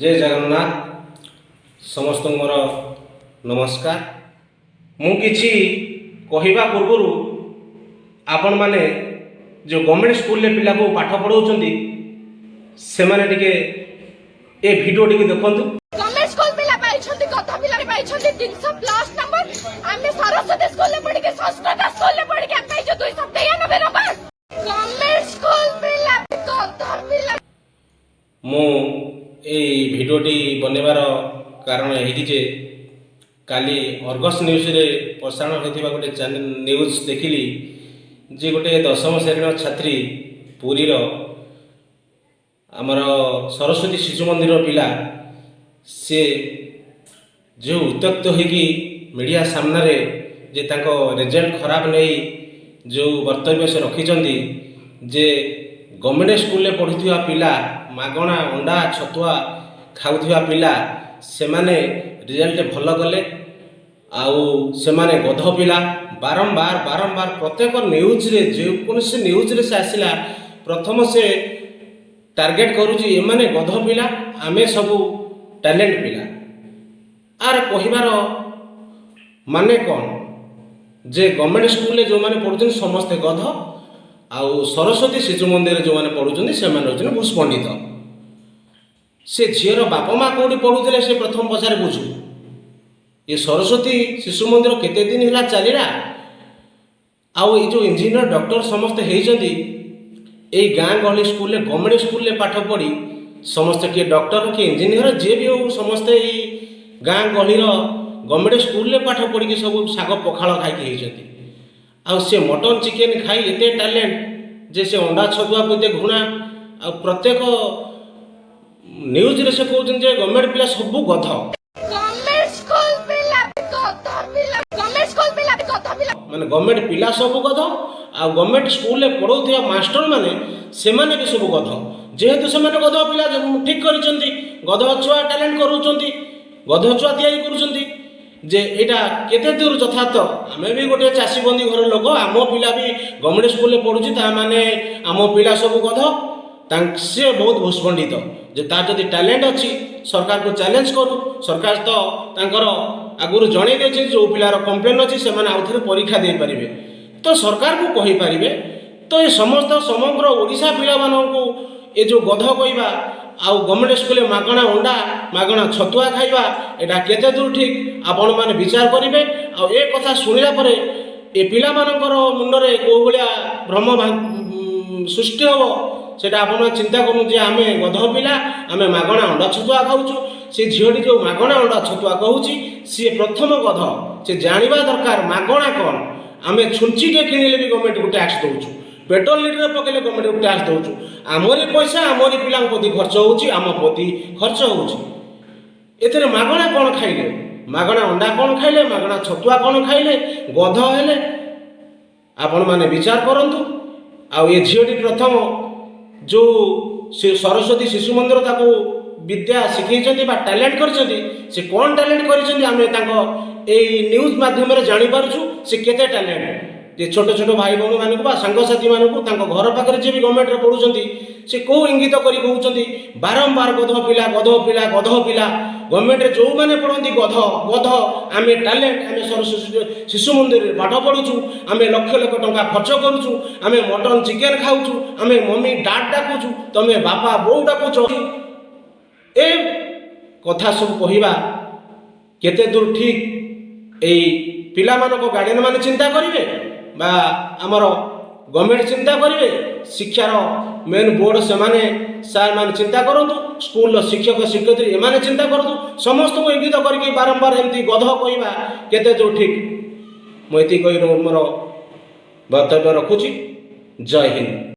ଜୟ ଜଗନ୍ନାଥ। ସମସ୍ତଙ୍କୁ ମୋର ନମସ୍କାର। ମୁଁ କିଛି କହିବା ପୂର୍ବରୁ ଆପଣମାନେ ଯେଉଁ ଗଭର୍ଣ୍ଣମେଣ୍ଟ ସ୍କୁଲରେ ପିଲାକୁ ପାଠ ପଢ଼ାଉଛନ୍ତି, ସେମାନେ ଟିକେ ଏ ଭିଡ଼ିଓ ଟିକେ ଦେଖନ୍ତୁ। ଗଭର୍ଣ୍ଣମେଣ୍ଟ ସ୍କୁଲ ପିଲା ପାଇଛନ୍ତି, ଗଧ ପିଲା ପାଇଛନ୍ତି 300 ପ୍ଲସ୍ ନମ୍ବର। ଆମେ ସରସ୍ୱତୀ ସ୍କୁଲରେ ପଢିକି, ସଂସ୍କୃତ ସ୍କୁଲରେ ପଢିକି ଆମେ ପାଇଛୁ 293 ନମ୍ବର। ଗଭର୍ଣ୍ଣମେଣ୍ଟ ସ୍କୁଲ ପିଲା ଗଧ ପିଲା। ମୁଁ ଏଇ ଭିଡ଼ିଓଟି ବନେଇବାର କାରଣ ଏହିକି ଯେ କାଲି ଅର୍ଗସ୍ ନ୍ୟୁଜ୍ରେ ପ୍ରସାରଣ ହୋଇଥିବା ଗୋଟେ ଚ୍ୟାନେଲ ନ୍ୟୁଜ୍ ଦେଖିଲି ଯେ ଗୋଟେ ଦଶମ ଶ୍ରେଣୀର ଛାତ୍ରୀ, ପୁରୀର ଆମର ସରସ୍ୱତୀ ଶିଶୁ ମନ୍ଦିର ପିଲା, ସେ ଯେଉଁ ଉତ୍ତ୍ୟକ୍ତ ହୋଇକି ମିଡ଼ିଆ ସାମ୍ନାରେ ଯେ ତାଙ୍କ ରେଜଲ୍ଟ ଖରାପ ନେଇ ଯେଉଁ ବକ୍ତବ୍ୟ ସେ ରଖିଛନ୍ତି ଯେ ଗଭର୍ଣ୍ଣମେଣ୍ଟ ସ୍କୁଲରେ ପଢ଼ୁଥିବା ପିଲା, ମାଗଣା ଅଣ୍ଡା ଛତୁଆ ଖାଉଥିବା ପିଲା, ସେମାନେ ରେଜଲ୍ଟ ଭଲ କଲେ ଆଉ ସେମାନେ ଗଧ ପିଲା। ବାରମ୍ବାର ବାରମ୍ବାର ପ୍ରତ୍ୟେକ ନ୍ୟୁଜ୍ରେ, ଯେକୌଣସି ନ୍ୟୁଜ୍ରେ ସେ ଆସିଲା, ପ୍ରଥମ ସେ ଟାର୍ଗେଟ୍ କରୁଛି ଏମାନେ ଗଧ ପିଲା, ଆମେ ସବୁ ଟ୍ୟାଲେଣ୍ଟ ପିଲା। ଆର କହିବାର ମାନେ କ'ଣ ଯେ ଗଭର୍ଣ୍ଣମେଣ୍ଟ ସ୍କୁଲରେ ଯେଉଁମାନେ ପଢ଼ୁଛନ୍ତି ସମସ୍ତେ ଗଧ, ଆଉ ସରସ୍ୱତୀ ଶିଶୁ ମନ୍ଦିରରେ ଯେଉଁମାନେ ପଢ଼ୁଛନ୍ତି ସେମାନେ ହେଉଛନ୍ତି ଭୂଷ୍ପଣ୍ଡିତ। ସେ ଝିଅର ବାପା ମା କେଉଁଠି ପଢ଼ୁଥିଲେ ସେ ପ୍ରଥମ ପଚାରେ ବୁଝୁ। ଏ ସରସ୍ୱତୀ ଶିଶୁ ମନ୍ଦିର କେତେ ଦିନ ହେଲା ଚାଲିଲା? ଆଉ ଏଇ ଯେଉଁ ଇଞ୍ଜିନିୟର, ଡକ୍ଟର ସମସ୍ତେ ହେଇଛନ୍ତି, ଏଇ ଗାଁ ଗହଳି ସ୍କୁଲରେ, ଗଭର୍ଣ୍ଣମେଣ୍ଟ ସ୍କୁଲରେ ପାଠ ପଢ଼ି ସମସ୍ତେ, କିଏ ଡକ୍ଟର, କିଏ ଇଞ୍ଜିନିୟର, ଯିଏ ବି ହଉ, ସମସ୍ତେ ଏଇ ଗାଁ ଗହଳିର ଗଭର୍ଣ୍ଣମେଣ୍ଟ ସ୍କୁଲରେ ପାଠ ପଢ଼ିକି ସବୁ ଶାଗ ପଖାଳ ଖାଇକି ହେଇଛନ୍ତି। ଆଉ ସେ ମଟନ୍ ଚିକେନ୍ ଖାଇ ଏତେ ଟ୍ୟାଲେଣ୍ଟ ଯେ ସେ ଅଣ୍ଡା ଛତୁଆକୁ ଏତେ ଘୃଣା। ଆଉ ପ୍ରତ୍ୟେକ ନ୍ୟୁଜ୍ରେ ସେ କହୁଛନ୍ତି ଯେ ଗଭର୍ଣ୍ଣମେଣ୍ଟ ପିଲା ସବୁ ଗଧ। ଗଭର୍ଣ୍ଣମେଣ୍ଟ ସ୍କୁଲ ପିଲା ଗଧ ପିଲା, ଗଭର୍ଣ୍ଣମେଣ୍ଟ ସ୍କୁଲ ପିଲା ଗଧ ପିଲା। ମାନେ ଗଭର୍ଣ୍ଣମେଣ୍ଟ ପିଲା ସବୁ ଗଧ, ଆଉ ଗଭର୍ଣ୍ଣମେଣ୍ଟ ସ୍କୁଲରେ ପଢ଼ଉଥିବା ମାଷ୍ଟର ମାନେ, ସେମାନେ ବି ସବୁ ଗଧ। ଯେହେତୁ ସେମାନେ ଗଧ ପିଲା ଠିକ୍ କରିଛନ୍ତି, ଗଧ ଛୁଆ ଟ୍ୟାଲେଣ୍ଟ କରୁଛନ୍ତି, ଗଧ ଛୁଆ ତିଆରି କରୁଛନ୍ତି, ଯେ ଏଇଟା କେତେ ଦୂର ଯଥାର୍ଥ? ଆମେ ବି ଗୋଟେ ଚାଷୀବନ୍ଦୀ ଘର ଲୋକ। ଆମ ପିଲା ବି ଗଭର୍ଣ୍ଣମେଣ୍ଟ ସ୍କୁଲରେ ପଢ଼ୁଛି, ତା ମାନେ ଆମ ପିଲା ସବୁ ଗଧ? ତାଙ୍କ ସେ ବହୁତ ଭୂଷ୍ପଣ୍ଡିତ ଯେ ତାର ଯଦି ଟ୍ୟାଲେଣ୍ଟ ଅଛି, ସରକାରକୁ ଚ୍ୟାଲେଞ୍ଜ କରୁ। ସରକାର ତ ତାଙ୍କର ଆଗରୁ ଜଣେଇ ଦେଇଛନ୍ତି, ଯେଉଁ ପିଲାର କମ୍ପ୍ଲେନ୍ ଅଛି ସେମାନେ ଆଉଥରେ ପରୀକ୍ଷା ଦେଇପାରିବେ। ତ ସରକାରକୁ କହିପାରିବେ। ତ ଏ ସମସ୍ତ ସମଗ୍ର ଓଡ଼ିଶା ପିଲାମାନଙ୍କୁ ଏ ଯେଉଁ ଗଧ କହିବା ଆଉ ଗଭର୍ଣ୍ଣମେଣ୍ଟ ସ୍କୁଲରେ ମାଗଣା ଅଣ୍ଡା, ମାଗଣା ଛତୁଆ ଖାଇବା, ଏଇଟା କେତେ ଦୂର ଠିକ୍, ଆପଣମାନେ ବିଚାର କରିବେ। ଆଉ ଏ କଥା ଶୁଣିଲା ପରେ ଏ ପିଲାମାନଙ୍କର ମୁଣ୍ଡରେ କେଉଁ ଭଳିଆ ଭ୍ରମ ସୃଷ୍ଟି ହେବ, ସେଇଟା ଆପଣମାନେ ଚିନ୍ତା କରନ୍ତୁ ଯେ ଆମେ ଗଧ ପିଲା, ଆମେ ମାଗଣା ଅଣ୍ଡା ଛତୁଆ ଖାଉଛୁ। ସେ ଝିଅଟି ଯେଉଁ ମାଗଣା ଅଣ୍ଡା ଛତୁଆ କହୁଛି, ସିଏ ପ୍ରଥମ ଗଧ। ସେ ଜାଣିବା ଦରକାର ମାଗଣା କ'ଣ। ଆମେ ଛୁଞ୍ଚିଟେ କିଣିଲେ ବି ଗଭର୍ଣ୍ଣମେଣ୍ଟକୁ ଟ୍ୟାକ୍ସ ଦେଉଛୁ, ପେଟ୍ରୋଲ ଲିଟର ପକେଇଲେ ଗଭର୍ଣ୍ଣମେଣ୍ଟକୁ ଟ୍ୟାକ୍ସ ଦେଉଛୁ। ଆମରି ପଇସା ଆମରି ପିଲାଙ୍କ ପ୍ରତି ଖର୍ଚ୍ଚ ହେଉଛି, ଆମ ପ୍ରତି ଖର୍ଚ୍ଚ ହେଉଛି। ଏଥିରେ ମାଗଣା କ'ଣ ଖାଇଲେ? ମାଗଣା ଅଣ୍ଡା କ'ଣ ଖାଇଲେ? ମାଗଣା ଛତୁଆ କ'ଣ ଖାଇଲେ ଗଧ ହେଲେ? ଆପଣମାନେ ବିଚାର କରନ୍ତୁ। ଆଉ ଏ ଝିଅଟି ପ୍ରଥମ ଯେଉଁ ସେ ସରସ୍ୱତୀ ଶିଶୁ ମନ୍ଦିର ତାକୁ ବିଦ୍ୟା ଶିଖେଇଛନ୍ତି ବା ଟ୍ୟାଲେଣ୍ଟ କରିଛନ୍ତି, ସେ କ'ଣ ଟ୍ୟାଲେଣ୍ଟ କରିଛନ୍ତି, ଆମେ ତାଙ୍କ ଏଇ ନ୍ୟୁଜ୍ ମାଧ୍ୟମରେ ଜାଣିପାରୁଛୁ ସେ କେତେ ଟ୍ୟାଲେଣ୍ଟ। ଯେ ଛୋଟ ଛୋଟ ଭାଇ ଭଉଣୀମାନଙ୍କୁ ବା ସାଙ୍ଗସାଥିମାନଙ୍କୁ, ତାଙ୍କ ଘର ପାଖରେ ଯିଏ ବି ଗଭର୍ଣ୍ଣମେଣ୍ଟରେ ପଢ଼ୁଛନ୍ତି, ସେ କେଉଁ ଇଙ୍ଗିତ କରି କହୁଛନ୍ତି ବାରମ୍ବାର ଗଧ ପିଲା, ଗଧ ପିଲା, ଗଧ ପିଲା, ଗଭର୍ଣ୍ଣମେଣ୍ଟରେ ଯେଉଁମାନେ ପଢ଼ନ୍ତି ଗଧ, ଗଧ, ଆମେ ଟ୍ୟାଲେଣ୍ଟ, ଆମେ ସରସ୍ୱତୀ ଶିଶୁ ମନ୍ଦିରରେ ପାଠ ପଢ଼ୁଛୁ, ଆମେ ଲକ୍ଷ ଲକ୍ଷ ଟଙ୍କା ଖର୍ଚ୍ଚ କରୁଛୁ, ଆମେ ମଟନ୍ ଚିକେନ୍ ଖାଉଛୁ, ଆମେ ମମି ଡାଡ୍ ଡାକୁଛୁ, ତମେ ବାପା ବୋଉ ଡାକୁଛ। ଏ କଥା ସବୁ କହିବା କେତେ ଦୂର ଠିକ୍, ଏଇ ପିଲାମାନଙ୍କ ଗାର୍ଡ଼ିଆନ୍ ମାନେ ଚିନ୍ତା କରିବେ ବା ଆମର ଗଭର୍ଣ୍ଣମେଣ୍ଟ ଚିନ୍ତା କରିବେ। ଶିକ୍ଷାର ମେନ୍ ବୋର୍ଡ଼, ସେମାନେ ସାର୍ ମାନେ ଚିନ୍ତା କରନ୍ତୁ, ସ୍କୁଲର ଶିକ୍ଷକ ଶିକ୍ଷୟିତ୍ରୀ ଏମାନେ ଚିନ୍ତା କରନ୍ତୁ। ସମସ୍ତଙ୍କୁ ଇଙ୍ଗିତ କରିକି ବାରମ୍ବାର ଏମିତି ଗଧ କହିବା କେତେ ଦୂର ଠିକ୍? ମୁଁ ଏତିକି କହି ମୋର ବକ୍ତବ୍ୟ ରଖୁଛି। ଜୟ ହିନ୍ଦ।